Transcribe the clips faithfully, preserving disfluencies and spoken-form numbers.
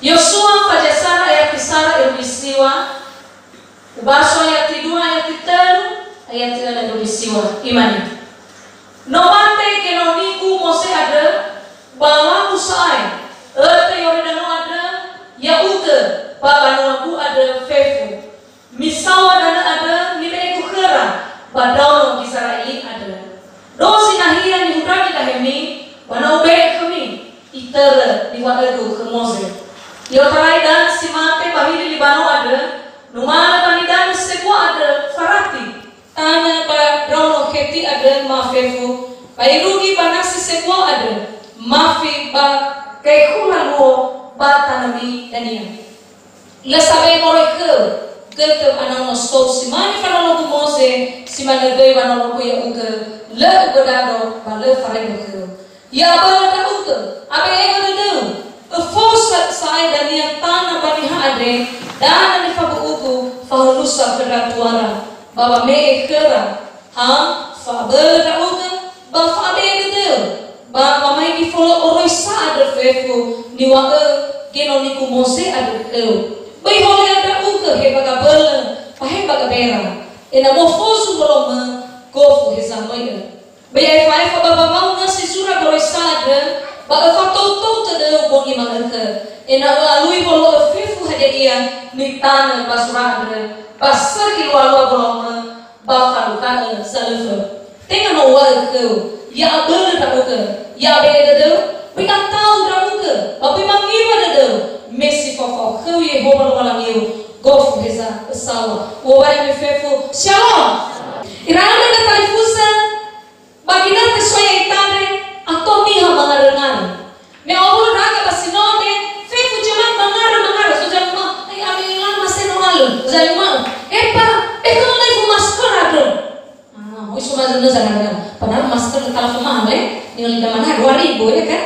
Yosua faza sara ayati sara irugi siwa, ubaso ayati dua ayati tölu, ayati önö irugi siwa. Imane, no mate genonigu Moze andrö, ba lagu sa'ae, ötö Yoridano andrö, ya'ugö, ba banua-Gu andrö fefu. Misaŵa danö andrö nibe'e-Gu khöra ba ndraono Gizera'eli andrö. Dozi nahia nihundragi dahemi, ba na ube'e khömi, itörö niŵa'ö-Gu khö Moze. I'otarai danö si mate ba hili Libano andrö, numalö ba nidanö sebua andrö Farati, tanö ba ndraono Kheti andrö ma fefu, ba irugi ba nasi sebua andrö, mafi ba gaekhula luo ba tanömi dania. Lö sabe moroi khöu, götö ba ndraono sou si mane fanolo-Gu Moze, si manö göi wanolo-Gu ya'ugö, lö ubödado, ba lö faraido khöu. Ya'abölö ndra'ugö, abe'egö dödöu, öfosa sa'ae dania tanö ba niha andre, danö nifabu'u-Gu, fahölusa khö ndra tuara, ba wame'e khöra, ha, fa'abölö ndra'ugö, ba fa'abe'e dödöu, ba wamaigi folo'ö oroisa andrö fefu, niŵa'ö genonigu Moze andrö khöu. Böi holea ndra'ugö he ba gabölö, ba he ba gabera, ena'ö mofozu mbolomö, gofu heza möi'ö. Böi aefa-aefa ba wawa'u nösi zura goroisa andrö, ba öfatoutou tödöu bongi mangökhö, ena'ö alui wolo'ö fefu hadia ia nitanö ba zura andrö, ba sökhi lualua mbolomö, ba faluha'ö zalöfö. Tenga no uŵa'ö khöu, ya'abölö ndra'ugö, ya'abe'e dödöu, böi ata'u ndra'ugö, ba böi mangiwa dödöu, me si faofao khöu Yehowa Lowalangiu, gofu heza ösaŵa. Uŵa'ö ami fefu, Shalom! Ira andrö na talifusö, ba ginötö so ya'ita andre, ato niha mangarö-ngarö. Me awulo ndra'aga ba sinode, fefu jemaat mangarö-mangarö, so zalima, ai ami lama se no alö, zalima, epa, eto lai fu masker andrö. Ah, oi so mazö nöza ngarö-ngarö. Padahal masker tetap mahal, eh. Dengan lidah mana? Dua ribu, ya kan?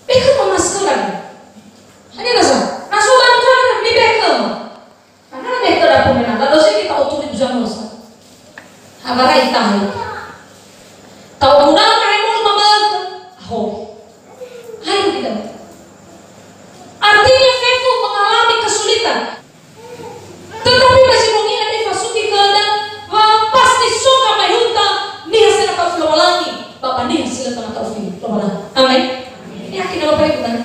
Eto ma masker andrö. Hanya nasa, na so bantuan, mi beker. Karena ada yang tidak punya, lalu sih kita otori bisa nusa. Habarai tahu. Tahu guna main mulu mama. Aho. Hai kita. Artinya fefu mengalami kesulitan. Tetapi ba zi no niha nifasugi khöda, wa pasti so gamaehuta niha si lö ta'ofi Lowalangi, ba ba niha si lö ta'ofi Lowalangi. Amen. Yakin Bapak Ibu kan?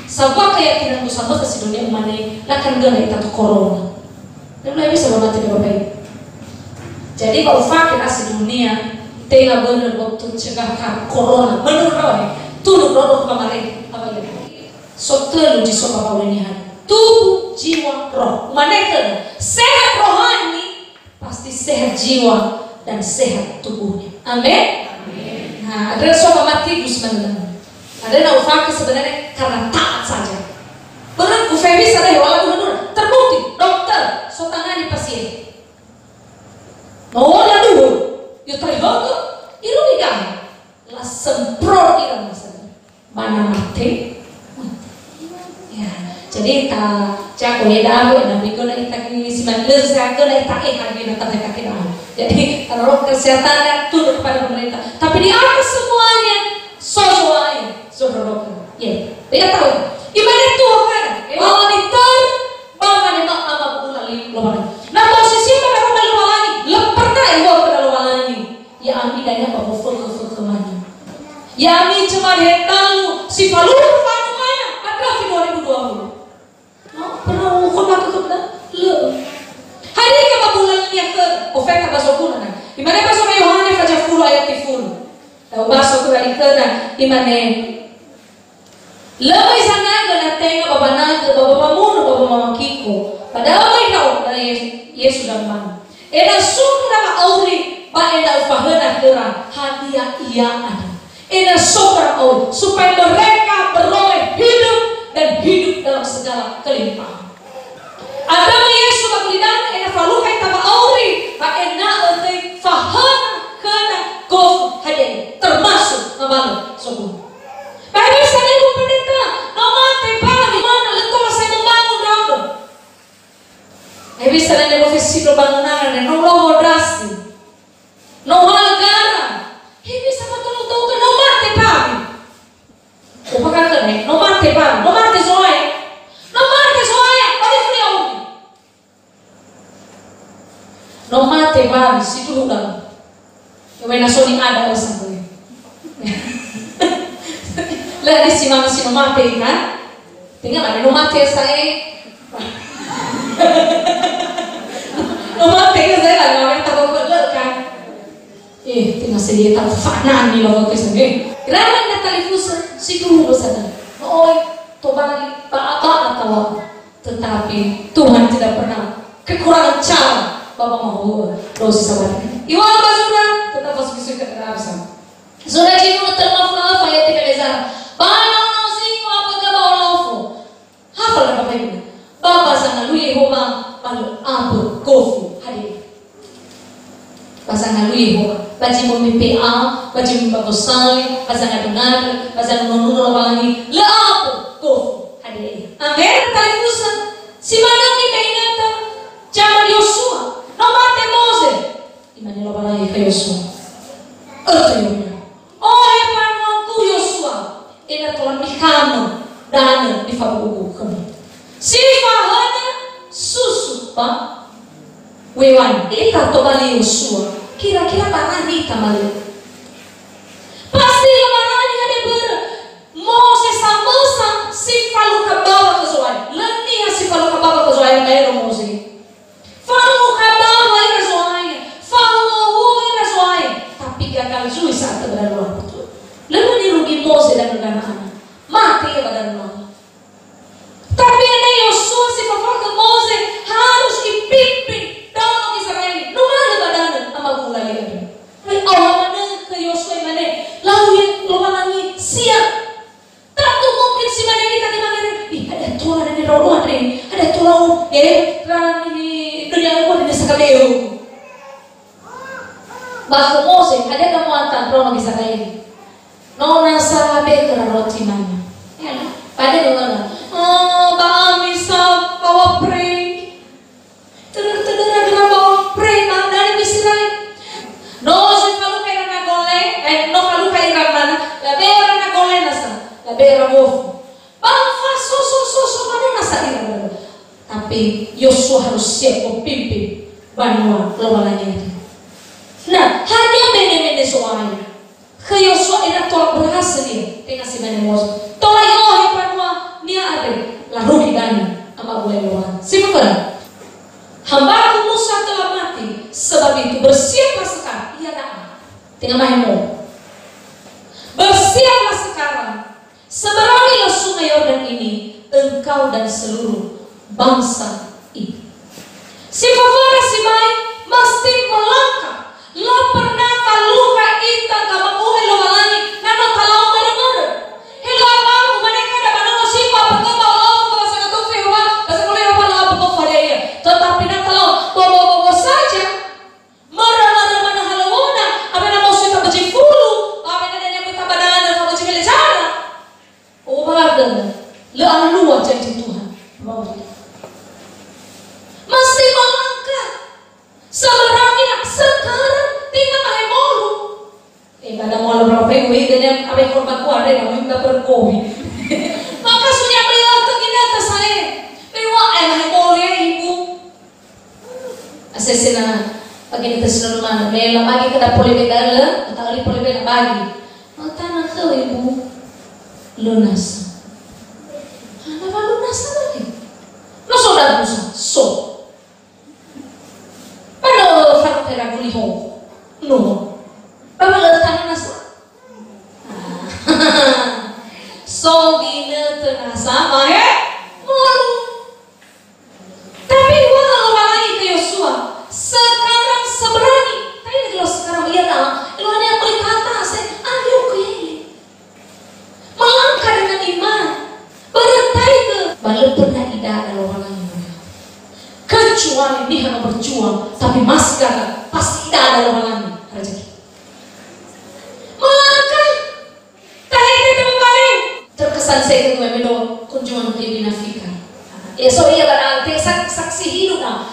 Sambua keyakinan tu sama sa si dunia umane, lakan gana ita tu corona. Dan mulai bisa ba mati Bapak Ibu. Jadi ba ufake asi dunia, tenga bener waktu cegah corona. Menurut Bapak Ibu, tunduk dodok pamarentah. Apa ya? So tölu zi so ba wa'aurö niha. Tubuh, jiwa, roh. Umane khöda, sehat rohani, pasti sehat jiwa dan sehat tubuhnya. Amin. Nah, ada so ba mati dus menurut. Ada na ufake sebenarnya karena taat saja. Pernah ku Feby sadari wala dua dua terbukti dokter so tangani pasien. No la dua, yo tari hoto, iru ikan. La semprot ira masa. Mana mate? Mate. Ya, jadi ta jago ya dawe, na bigo na ita gini, si mandel saya ke na ita eh lagi na tanda kaki dawe. Jadi, kalau kesehatan kan tunduk kepada pemerintah. Tapi di atas semuanya, so soai, so rorokan. Ya, dia tahu. Imane tuh kan, bahwa di ter, bahwa di mak ama bulan lima. Nah, posisi pada rumah lima lagi, lepar dah iwa pada lima lagi. Ya'ami dania ba wofökhö-fökhö manö. Ya'ami cemar hetalu si faluhu fa'anumaya, andrö fi dua ribu dua puluh. No, pernah ukhon waktu tu dah? Lö. Hadia ba bulan nia khö ofeta ba zoguna na. Imane ba zoguna Yohane faza fulu ayat tifulu. Tahu ba zoguna likhöna, imane Lö möi zanagö na tenga ba banagö, ba ba wamunu, ba ba wamakiko. Ba da'ö möi ndra'o, na Ye-, Yesu zambanö. Ena'ö so khöra wa'auri, ba ena'ö fahöna khöra hadia ia andrö. Ena'ö so khöra wa'auri, supaya mereka beroleh hidup dan hidup dalam segala kelimpahan. Andrö Yesu ba gulidanö ena'ö falukha ita wa'auri, ba ena'ö göi fahöna khöna gofu hadia ia, termasuk ngawalö zoguna. Ba hewisa nibu pendeta, no mate bali mana lö tola sai membangun ndra'o. Hewisa nene profesi do bangunan, no lowo drasi. No hagara. Hewisa matolo tau ke no mate bali. Upakaka ne, no mate bali, no mate zoe. No Wena so ni'ada osa gue. Lagi si mama si no mate ita. Tinggal ada no mate saya. No mate ya saya lah, no mate tak boleh kan. Eh, tinggal saya tak fanani lah waktu saya. Rawan na talifusö si dulu sana. Oi, tobali, ba, ba, atawa. Tetapi Tuhan tidak pernah kekurangan cara ba wamahoa dozi sabari. Iŵa'ö ba zura, tetap fasukisui ke dalam sana. Zura Jinu termafa fa ya tidak lezara. Ba nono zingo apa gaba olofo. Hafal apa Bible? Ba ba zangalui Yehowa, ba lö abö gofu hadia. Ba zangalui Yehowa, ba zi möi P A, ba zi möi ba gosali, ba zangadö-ngadö, ba zanuno-nuno Lowalangi, lö abö gofu hadia ia. Amen. Talifusö, si manö nibe'inöta zaman Yosua, no mate Moze. Imane Lowalangi khö Yosua, "Ötö Yordano. Ohe mbanua-Gu Yosua, ena'ö tola mikhano danö nifabu'u-Gu khömi. Si fahöna susu ba wewan." Ita tobali Yosua, kira-kira barani ita malö. Pasti lö barani hadia börö. Moze samösa si falukha bawa khö Zo'aya. Lö niha si falukha bawa khö Zo'aya, baero Moze. Falukha bawa ira Zo'aya, fahuhuo ira Zo'aya, tapi gagal zui saat kebenaran. Lö nirugi Moze dan Kanaan. Mate ia ba danö. Tapi ena'ö Yosua si fafakhö Moze harus ipimpin ndraono Gizera'eli numalö ba danö amabu'u lali andrö. Aoha manö khö Yosua imane, "Lau ya Lowalangi, siap." Tantu mungkin si mane ita nimangereng, "Ih, hadia tola dania ndraono andre, hadia tola, eh, ra ni dunia aku dania sakabeo." Ba khö Moze, hadia na mu'ata ndraono Gizera'eli? No nasa be khöra roti mane. Ya, no? Pade no ngana. Oh, ba ami sa bawa pre. Tödör-tödöra gera bawa pre ma dania Misera'eli. No zui falukha ira na gole, eh, no falukha ira mana, labe'ö ira na gole nasa, labe'ö ira wofu. Ba fa so, so, so, so, mane nasa ira. Tapi Yosua harus siap memimpin banua Lowalangi itu. Nah, hadia mene-mene Zo'aya khö Yosua ena'ö tola berhasil ia, tenga si mane Moze. Tola i'ohe mbanua-Nia andre, larugi danö amabu'u Lowalangi. Si faföna. Hambaku Musa telah mati, sebab itu bersiaplah sekarang. Ia da'a. Tenga mahe mo. Bersiaplah sekarang. Seberangilah Sungai Yordan ini, engkau dan seluruh bangsa ini. Si faföna sibai, mesti melangkah. Lö pernah falukha ita gamabu'u Lowalangi, na no talau mörö-mörö. He lö abaru, mane khöda ba nono sifa, pegöba olofo, ba sangatufi Yehowa, ba sangoloi Yehowa lö abö gofu hadia ia. Tetapi na talau, bobo-bobo saja. Mörö-mörö manö halöŵöna, awena mosi ita ba zi fulu, awena dania möi ita ba danö, ba zi felezara. Oh, ba dödö. Lö alua janji Tuhan. Mesti melangkah. Seberangilah sekarang, tenga mahe molu. Eh, ba da mualö berapa ribu, eh, dania awena korban kuare, ba minta berkowi. Maka sunya beliau ke ginötö sae. Bewa, eh, mahe molu ya, Ibu. Asese na bagi na tesino mana. Me labagi khöda polebe da'ö, ta'öli polebe labagi. Matana khöu, Ibu. Lö nasa. Hana wa lö nasa lagi. No so dadusa, so. Ba no fano pera guliho. No. Ba lö tana nasa. So ginötö nasa, mahe molu. Tapi iŵa'ö Lowalangi khö Yosua, "Sekarang seberangi." Tapi kalau sekarang ia da'a, Lowalangi boleh kata, saya, "Ayo ke ini." Melangkah dengan iman. Bertaigö. Ba lö pernah ida'a Lowalangi. Kecuali niha no berjuang, tapi masih gagal, pasti ida'a Lowalangi. Rezeki. Melangkah. Tahede temubaleu. Terkesan saya ketua melo kunjungan ke Binafika. Ya, so ia barang te sak-, saksi hidup, nah.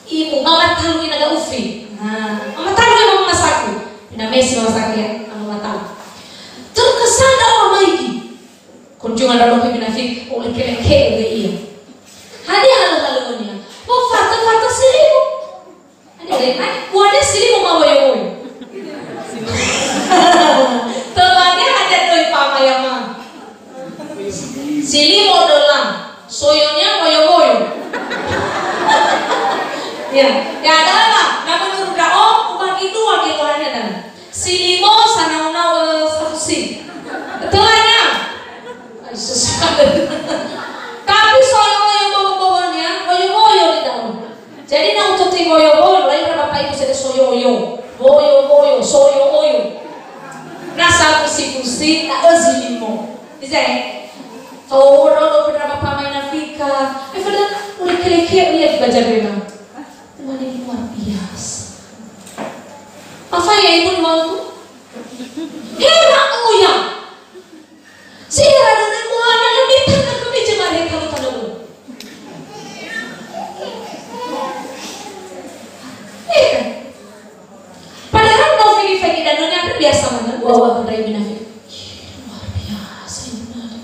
Ibu, mama talu ina ga ufi. Nah, mama talu ya mama masaku. Ina mesi mama masaku ya, mama talu. Terkesan dah mama iki. Kunjungan dah ke Binafika, oleh kele-kele ia. Hadia halo-halonya. Mau fata-fata seribu. Ada lain, ai, buahnya sili mau mawoyo-woyo. Si limo sanau-nau, eh, safusi. Betul ya? Ay, sesat. Tapi soyo-oyo bobo-bobonia, oyo-oyo di daun. Jadi na utote boyo-boyo, lain ra bapak ibu sada soyo-oyo. Boyo-boyo, soyo-oyo. Na safusi-fusi, na ezi limo. Bisa ya? Toro do pernah bapak main Afrika. Eh, pada udah kere-kere ya di Bajarena. Mane luar biasa. Apa ya ibu mau tu? Hera oya. Sehingga ada anak muhana lebih tanah kami jemari kalau tanah bu. Eh, kan? Padahal mau figi-figi dan nanya biasa mana. Wah, wah, udah ibu nafi. Luar biasa ibu nafi.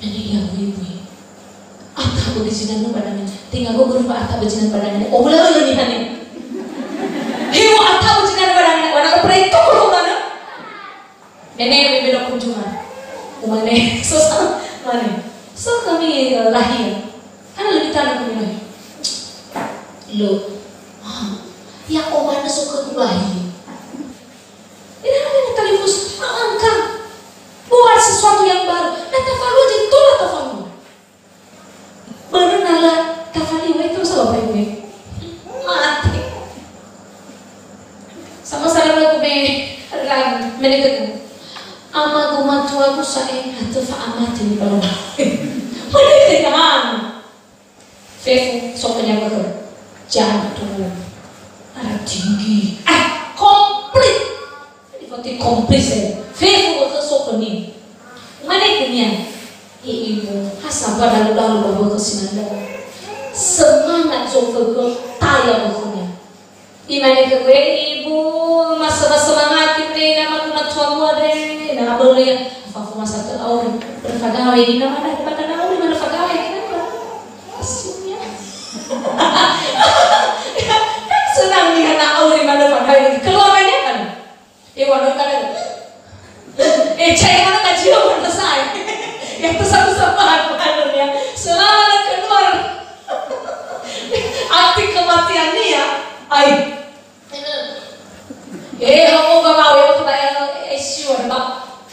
Ini ya ibu. Ata bagi jinan badangan. Tinggal gue berupa ata bagi jinan badangan. Oh, boleh lo nih hanya. Hewa ata bagi jinan badangan. Wana lo pernah itu kalau mana? Nenek bebe lo kunjungan. Umane, susah mana? So kami, eh, lahir. Kan lebih tanah kami lahir. Lo. Ah, ya omana so ke lahir. Ini kan yang talifus, angka. Buat sesuatu yang baru. Nah, tafalu aja, itulah tafalu. Baru nala tafali wae terus apa ini? Mati. Sama salah aku be ran menegak. Ama gumatuaku sae atau fa amati ni kalau. Mana itu kan? Fefu, sokenya betul. Jangan tuh. Ada tinggi. Ah, komplit. Ini berarti komplit saya. Fefu betul sokenya. Mana itu nian? Ibu, ha saba dalu-dalu ba bökö sinandra. Semangat zokhökhö taya bökhönia. Imane khögu, "Eh, Ibu, masa-masa mangati pre nama ku matua mua deh." Nah, boleh ya. Apa aku masa tu auri berfagawe di nama dah pada auri berfagawe di nama. Asunya. Kan senang nih anak auri mana fagawe. Keluarganya kan? Eh, waduh, kan? Eh, cai mana ngaji, waduh, saya. Yang tersatu-satu, waduh, ya. Selalu keluar. Arti kematian nih, ya. Ai. Eh, kamu gak mau, ya, ke bayar, eh, siwa, Pak.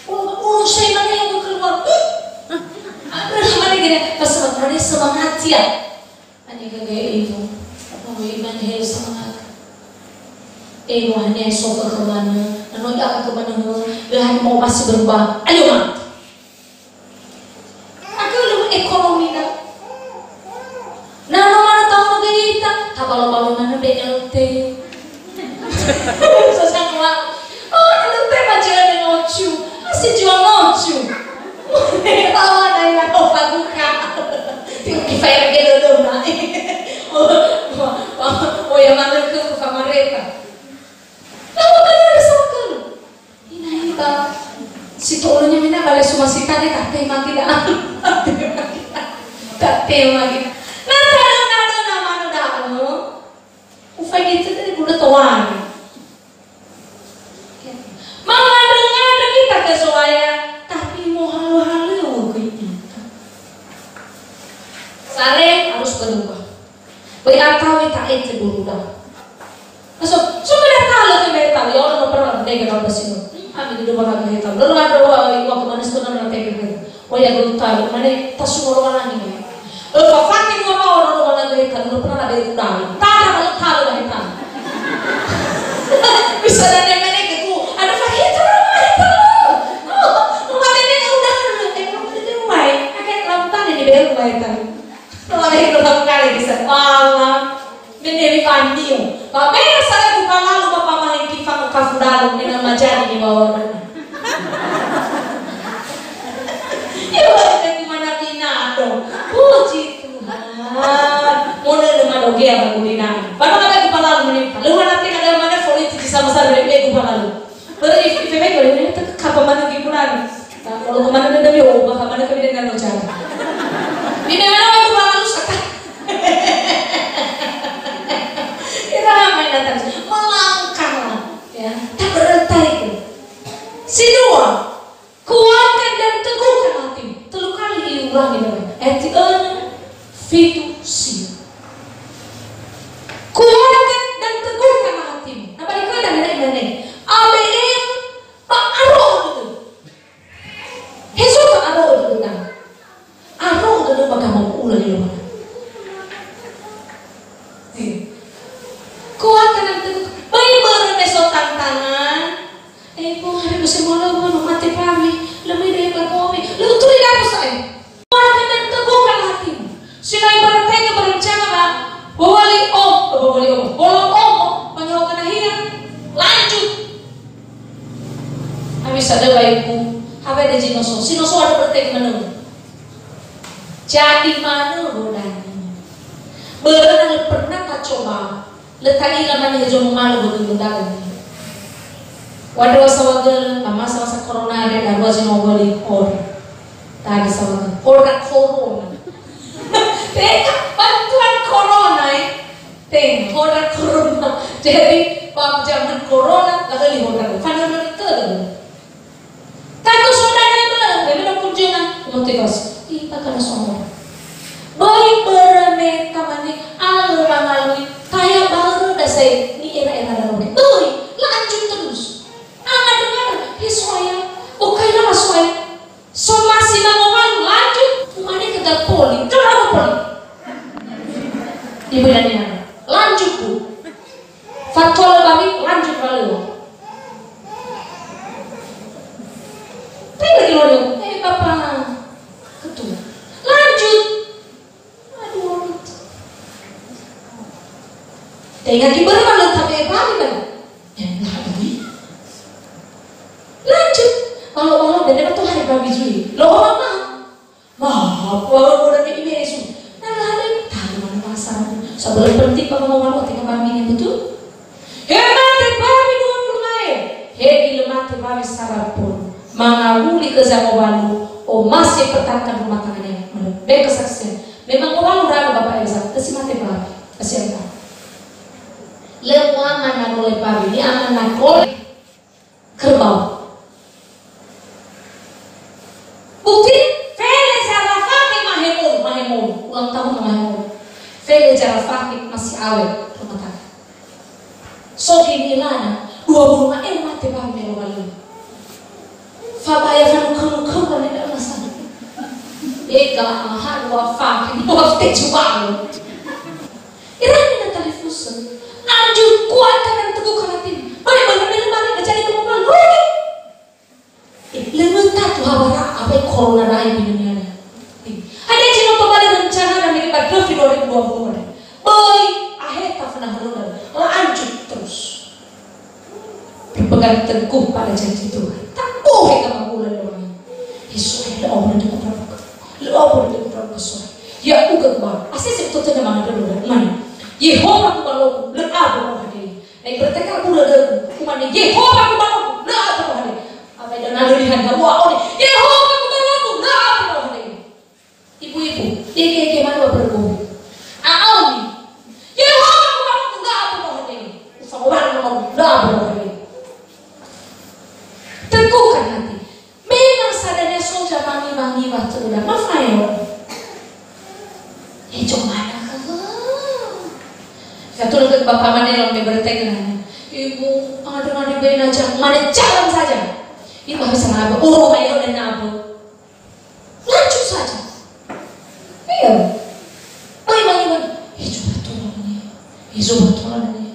Oh, oh, saya mana yang mau keluar? Ada mana gini, pas semangat, semangat, ya. Ani khögu, "Eh, Ibu, oh, imane helu semangat. Eh, Ibu, hanya sofa ke mana? Anu ya ke mana? Dah mau masih berubah. Ayo, Ma." Aku lu ekonomi, kan? Nah, no mana tahu lagi kita? Tabalo-balo mana B L T? Susah, Mak. Oh, dulu teh baca dengan ocu. Masih jual ocu. Tahu ada yang mau buka. Tinggi fire gitu dong, Mak. Oh, oh, oh, ya mana ke, ke kamar mereka. Tahu kan ada satu. Ina ita. Si to'olonya mina bale suma sitane, tapi mati dah. Tapi mati dah. Nah, tahu, tahu, tahu, mana dah. Ufaigiti tadi buda tawari. Mangandrö-ngandrö ita ke Zo'aya, tapi mohalö-halöŵö göi ita. Sare harus berubah. Böi atawö ta'ete duruda. Aso, so beda talö ke beta, ya Allah, no pernah dege daun basino. Kami di rumah kami tahu. Lalu ada dua, iwa kemana sebenarnya tege. Oh ya, belum tahu. Mana tasumoro lagi nih. Eh, fafake dua mawar, no mana gede kan, no pernah ada yang tahu. Tanah, kalau tahu, lah, tahu. Bisa ada yang mana gitu. Ada fakir, tahu, mana tahu. Oh, mana ini udah, eh, belum ada yang main. Akan lautan ini, belum main, tahu. Tahu, ada yang belum kali bisa. Allah. Meneri fanio. Ba bera sa lagu balalu ba pamahaiki fango kafu dalu, ena'ö majadi niŵa'ö. Ya, wa'ö gumana binado. Puji Tuhan. Monö lö madogea ba gumina. Ba no ada gubalalu meneri. Lö mana tena ada mana politik sama-sama dari gubalalu. Baru di, di, di, di, di, di, kapa mana gimana? Nah, kalau kemana dia, dia, oh, bah, kemana kami dengan Nojana? Ini mana aku malu sekali. Kita ramai datang. Melangkah lah, ya. Tak berhenti itu. Si dua, kuatkan dan teguhkan hatimu. Telu kali diulangi namanya. Ayat tiga, fitu, sia. Kuatkan dan teguhkan hatimu. Nah, balik lagi dari mana? A B M Bisa dua ibu, hawe de jinoso, sinoso ada bertemu menu. Jadi mana godani? Berana le pernah ta coba. Lö ta'ila mane hezo mumalö wödö-wödö. Wadu wa saŵagölö, ba masa-masa corona ada darua zi no wöli hor. Tadi saŵagölö. Hora corona. Tenga bantuan corona, eh. Tenga, hora corona. Jadi, ba zaman corona, la'öli hora. Fanöri-nöri tödö. Tato sodana börö, bebe no kunjuna, motivasi. Ih, bakal sombong. Böi börö me tamane alö wangalui, taya börö dasai ni era-era laloge. Böi, lanjut terus. Ama dengar, he soaya, okai lala soaya. Somasi mangowalu, lanjut. Umane ke poli, terlalu poli. Ibu dan Nana, lanjut, Bu. Fatolo bami, lanjut balewo. Tengok di mana? Eh, Bapak. Ketua. Lanjut. Aduh. Tengok di mana, tabe bali, Bang? Ya, lanjut. Lanjut. Kalau, kalau, dari mana tuh hari bagi Juli? Loh, Mama. Mahapa ora me ime Yesu. Na lale, tadu mana pasar. Sebelum berhenti, Bapak mau malu, tengah bami ini betul. He mate bawi dua puluh lae. He gile mate bawi sarapun. Mangawuli ke zangowalu. O masih pertahankan rumah tangganya. Be kesaksian. Memang ngowalu rano Bapak Elsa. Kasi mate bawi. Kasihan Pak. Lemu aman na gole bawi. Ini aman na gole. Kerbau. Bukti, fele Zarafake mahemolu, mahemolu. Ulang tahun mahemolu. Fele Zarafake masih awet rumah tangga. So gini lana, dua puluh lima eh mate baru melo balik. Fabaya fanu kelu-kelu kan tidak masalah. Ega mahal wafake, wafake cuma. Irani na talifusö. Lanjut kuatkan dan teguhkan hatimu. Balik, balik, balik, balik, jadi kemampuan. Rugi. Eh, lö möi tatu hawara apa corona rai bineniana. Eh, hadia zi no tobali rencana dan ini pada Februari dua puluh. Böi, aheta fana höröda. Lanjut terus. Berpegang teguh pada janji Tuhan. Takohe gamagulan doang. Yesu, lö au na duku pramuka. Lö au na duku pramuka soe. Ya uga ba. Asese betul tena mana dulu mana. Yehova ku balogu, lö au na hadiri. Na iberteka ku lö dögu. Kumane Yehova ku balogu, lö au na hadiri. Apa ida na lö lihan kamu aone. Yehova ku balogu, lö au na hadiri. Ibu-ibu, ege-ege mana berguru. Aoni. Yehova ku balogu, lö au na hadiri. Usawa na mau, lö au na hadiri. Teguhkan hati. Memang sadania so zamangi-mangi waktu udah mafayo. Eh, cuma ada ke? Satu lagi bapak mana yang dia bertanya, Ibu, ada mana bena jam, mana jalan saja. Ibu harus sama apa? Oh, ayo dan apa? Lanjut saja. Iya. Bagaimana, Ibu? Eh, coba tolong nih. Eh, coba tolong nih.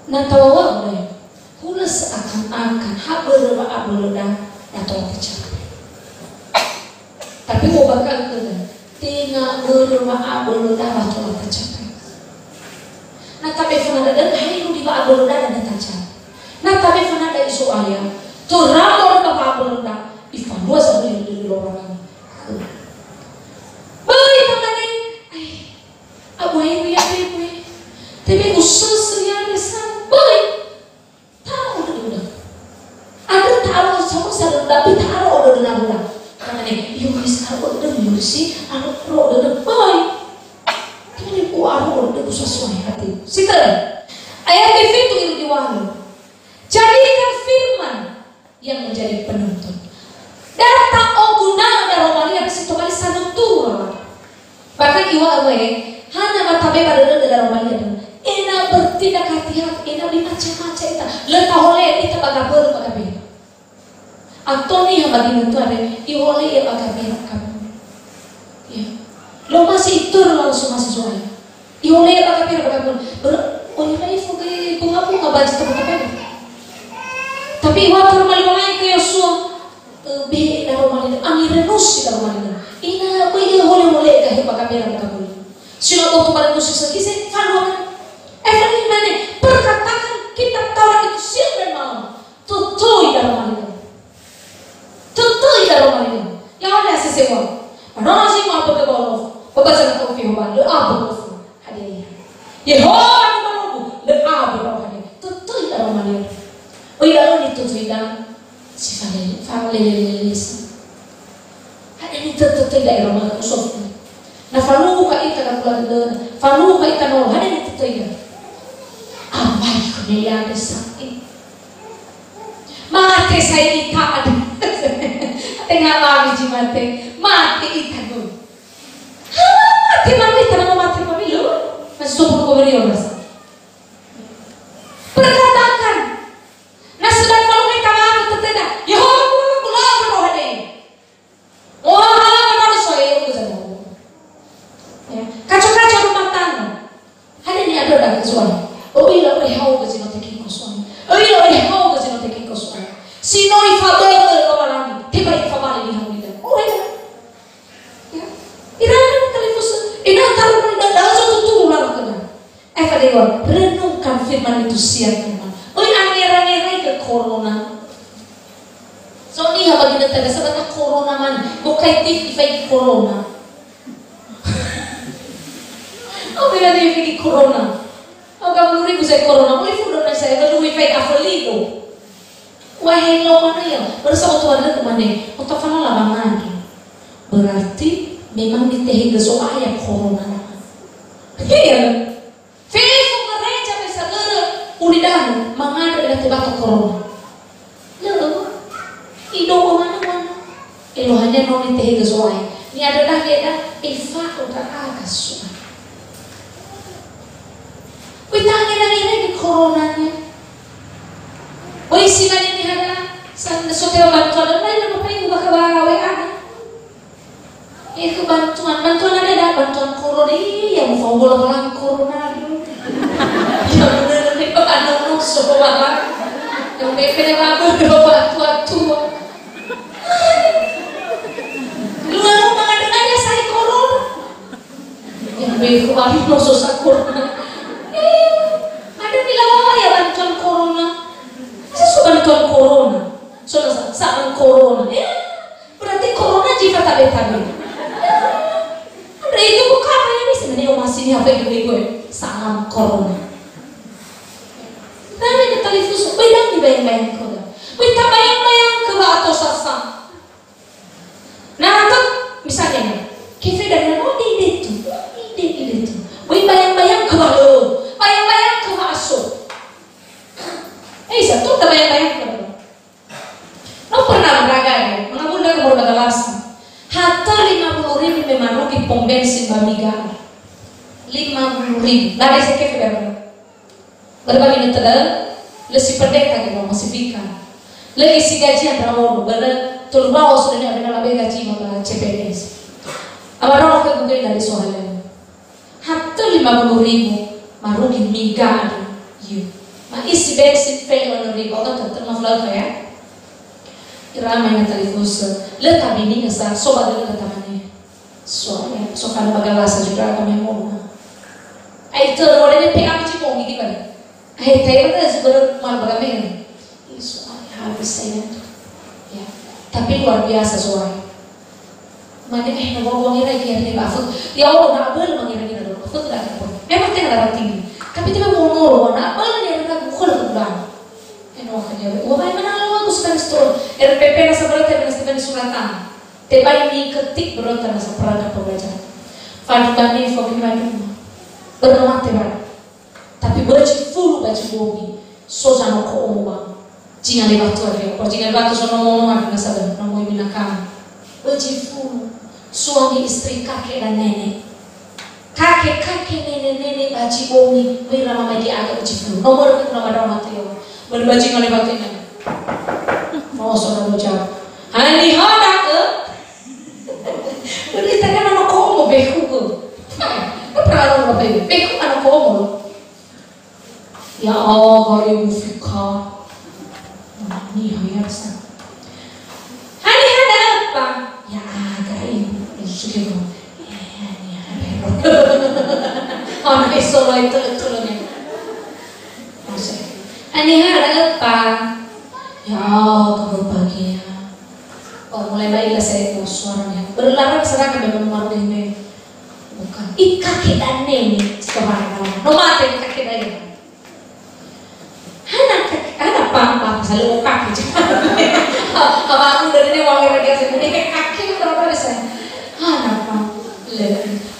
Na tawawa ulai, hulö seakan-akan ha börö wa'abölöda na tola tacapai. Tapi mobakal khöda, tenga börö wa'abölöda wa tola tacapai. Na tabe fana da'ö, hai rudi wa'abölöda na tacapai. Na tabe fana da'i Zo'aya, toramor ba wa'abölöda, ifalua zaböli dödö Lowalangi. Böi tamane, ai, Abu Heru ya, Ibu, ya. Tebe usösö ya, Nesa. Böi. Ta'aro dödö. Andrö ta'aro sama sa dödö, tapi ta'aro dödö na dödö. Karena ne, yo, Nesa, aro dödö, yo, si, aro, aro dödö. Böi. Tebe u'aro dödö, usasoai hati. Sitö. Ayat kefitu irugi walu. Jadikan firman yang menjadi penuntun. Data oguna Daromalia si tobali sanutura. Bahkan iwa we, hana matabe pada dödö Daromalia dödö. Ena bertindak hati-hati, ena bi maca-maca ita. Lö tahole ita baga börö baga bena. Atoni ha bagi mentua re, ihole ia baga bena kamu. Ya. Lo masih itu langsung masih soal. Ihole ba kapera ba kapun. Ber-, oh, ya, ifo ke bunga-bunga baju teman-teman. Tapi waktu rumah lima lain ke Yosua, eh, be Daromalia, angin renusi Daromalia. Ina, apa ia hole-hole ke he ba kapera ba kapun. Sila waktu pada musuh sekise, faluan. Evelyn mana, perkatakan kitab Taurat itu siang dan malam. Tutui Daromalia. Alo nitotoi da si fale-, falelelelesa. Hadia nitotoi da ira ma'uso. Na falukha ita gabula dödöna, falukha ita nolo, hadia nitotoi da. Awai khönia ia desa. Mate sai ita ada. Tenga lawi zi mate. Mate ita goi. Ha, mate mami, tanah mate mami lo. Masih sopo ko beri orang. Perkatakan. Na sedang kalau mereka mampu tertenda. Yehova ku mampu lawan rohani. Oh, halaman harus saya itu sama. Ya. Kaco-kaco rumah tangga. Hadia ni'andrö da'ö, So'aya? Ö'ila öi haogö zi no tekiko, So'aya. Ö'ila öi haogö zi no tekiko, So'aya. Si no ifabö'ö Lowalangi, tebai ifabali niha gulidanö. Oh, ya. Ya. Ira na talifusö. Ena'ö talu mali da'ö, da'ö so tuturu lala khöda. Aefa da'ö, renungkan firman itu siang dan malam. Öi angerangeraigö corona. So niha ba ginötö, sebata corona man. Bokai tif ifaigi corona. Au bela dia figi corona. Au gabulu ribu saya corona. Boleh fudo na saya, lalu wifi afeligo. Wahai lo mana ya? Baru sama tuan lagi mana? Otak fana lah mana? Berarti memang ditehegö So'aya corona. Iya. Fefu gereja me sadörö ulidanö mangandrö ira tebata corona. Lö, ido'ö manö-manö. Eluahania no nitehegö So'aya. Ni'andrö dahö eda, efa'ö ndra'aga So'aya. Böi tangerangeraigö corona-nia. Böi si mane nihada, sa-, so tewa bantuan lain, apa paling bakal bawe ada. Eh, ke bantuan, bantuan ada dah, bantuan corona. Iya, mau fa'ö bola-bola corona dulu. Iya, bener, bener, bener, bener, so bola. Yang bebe, bebe, bantuan tua. Lu, lu, makan dengan ya, saya corona. Yang bebe, baru no so sa corona. Eh, ada bilang apa ya, bantuan corona? Masa so bantuan corona? So, sa, sa corona. Eh, Berarti corona zi fatabe-tabe. Andre itu bukan apa ini sebenarnya masih ini apa yang gue salam corona. Nah, ini talifus, böi da'ö nibayang-bayangkö. Böi tabayang-bayangkö wa'atosasa. Nah, tuh, misalnya nih, kefe dari mana? Oh, di, di itu. Di, di, di itu. Böi bayang-bayangkö wa'alö. Bayang-bayangkö wa'aso. Eh, satu tabayang-bayangkö. No pernah olahraga ya, mengabulkan nomor batalasa. Hatö lima puluh ribu me marugi pom bensin ba Miga. Lima puluh ribu. Lari seke federal. Berbagi nete, lö si pendeta gitu, masih fika. Lö isi gajian rawono, börö tölu bawa sudah ni ada laba gaji ma ba C P N S. Ama rawa ke Google dari soalnya. Hatö lima puluh ribu, marugi Miga andrö. Yu. Ma isi bensin pele ono ribu, oke, tuh, tuh, maaf lah, ya. Ira ama ina talifusö, lö tabininga sa, so ba dödö tamane. So, ya, so kan bagalasa juga kami mau. Ai, tuh, lo deh, P A P C bongi di mana? Ai, tayo na, so, baru mal bagamene. Ih, So'aya, habis saya tuh. Ya. Tapi luar biasa, So'aya. Mane, eh, no wawang ira iki hari ba fut. Ya Allah, na aböl mangira-ngira dulu. Fut da apa? Memang tidak darah tinggi. Tapi tidak mau nolo, na aböl ni ada bukan bukan. Eh, no, kan ya. Wah, mana lawan aku sekarang store. R P P na sebelah teh, na sebelah suratan. Tebai ni ketik berota na seperangkat pembelajaran. Fadbani, Fadbani. Bernama Tebai. Tapi baji fulu baji bongi, so zanoko omo ba. Zinga le batu ade, o zinga le batu so nomo nomo ade nasa ba, nomo ibina kami. Baji fulu, suami istri, kakek dan nenek. Kakek, kakek, nenek, nenek, baji bongi, wira mama di aga baji fulu. Nomor ke nama dawa mati yo. Baru baji ngale batu ini. Mau so nomo jawab. Hani hada ke? Berita kan anak komo behu ke. Apa orang apa ini? Behu anak komo. Ya Allah, ibu fika. Ini ya sa. Hani hada apa? Ya aga ibu. Sudah. Ya, ya, ya. Oh, na solo itu, itu loh nih. Masih. Hani hada apa? Ya, kamu bahagia. Oh, mulai baik lah saya mau suaranya. Berlarang serahkan dengan nomor D N D. Bukan. Ih, kakek dan nenek sekarang. No mate kakek dan nenek. Hana kakek, hana papa, Asal lu kaki. Apa aku udah ini wangi lagi asal ini kaki lu berapa besar? Hana apa? Le.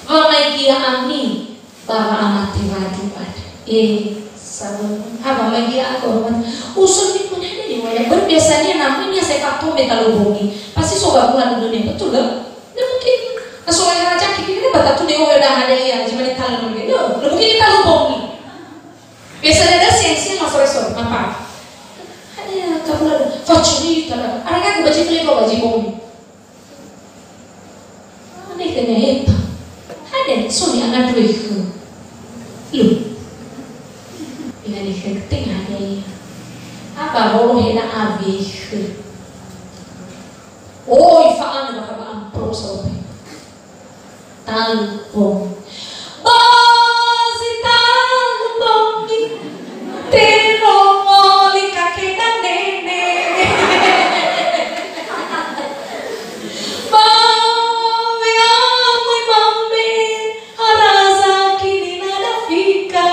Wa maigia ami bara amate wadu ada. Eh, sabar. Apa maigia aku hormat? Usul ni pun ada di waya. Berbiasanya namanya saya pakai metal bongi. Pasti sobat bulan dunia, betul lah? Nggak mungkin. Nah, soalnya raja kita ini batatu deh, oh, udah ada ya, gimana talon lagi? Loh, nggak mungkin kita lubungi. Biasanya ada siang-siang masuk restoran, apa? Ada ya, kamu ada. Facilita lah. Ada kan baju beli apa baju bongi? Ada kena eta. Ada, so ni anak dua itu. Loh. Ini ada tengah ada ya. Apa bolo hena abis? Oi, fa'anö bakha ba ampro saope. Talubong. Ba si talubongi. Terongoli kake dan nene. Ba we'amöi mambe, haraza kini na dafika.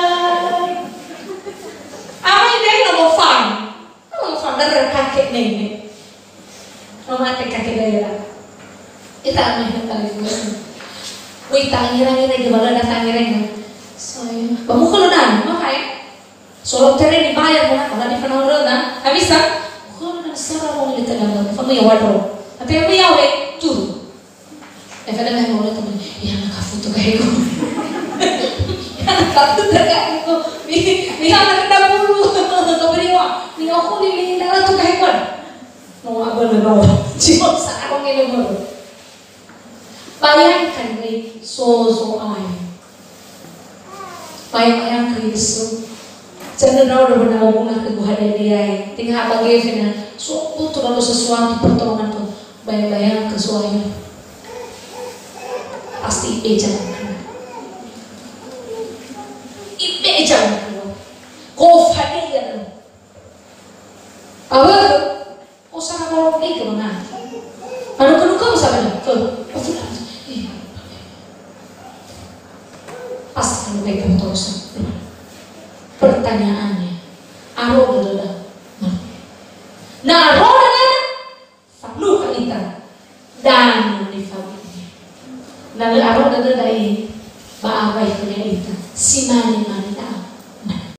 Amai dai na mofang. Kalau founder kakek nenek. Mama teh kakek daerah. Ita amai na talifus. Wih, tangira-ngira gimana dah tangira-ngira. Saya. Bamu kalau dah, mama ya. Solo tere dibayar mana kalau di penau dah. Habis ah. Kalau dah sara mau di tengah, kamu ya wadro. Tapi aku ya we, tuh. E fada na hemolo to, "Ih, hana kafutu kahegu." Hana kafutu kahegu. Mi, mi hana kena bulu. Kau beri wa. Mi aku ni, mi hana tu kahegu. No, aku na bawa. Cuma sa aku ngene baru. Bayangkan ni, so, so ai. Bayang-bayang ke Yesu. Jangan rau dah pernah ngomong ke gua ada dia. Tinggal apa gaya kena. So, butuh lalu sesuatu pertolongan tuh. Bayang-bayang ke suami. Pasti ibe'e jangan. Ibe'e jangan. Kau fadil ya. Apa? Kau sana kalau ke mana? Kalau kau kau sana. Kau. Pasti kalau ke kau terus. Pertanyaannya, aro dada. Nah, aro dada. Falukha ita danö nifabu'unia. Na lö aro dödöda,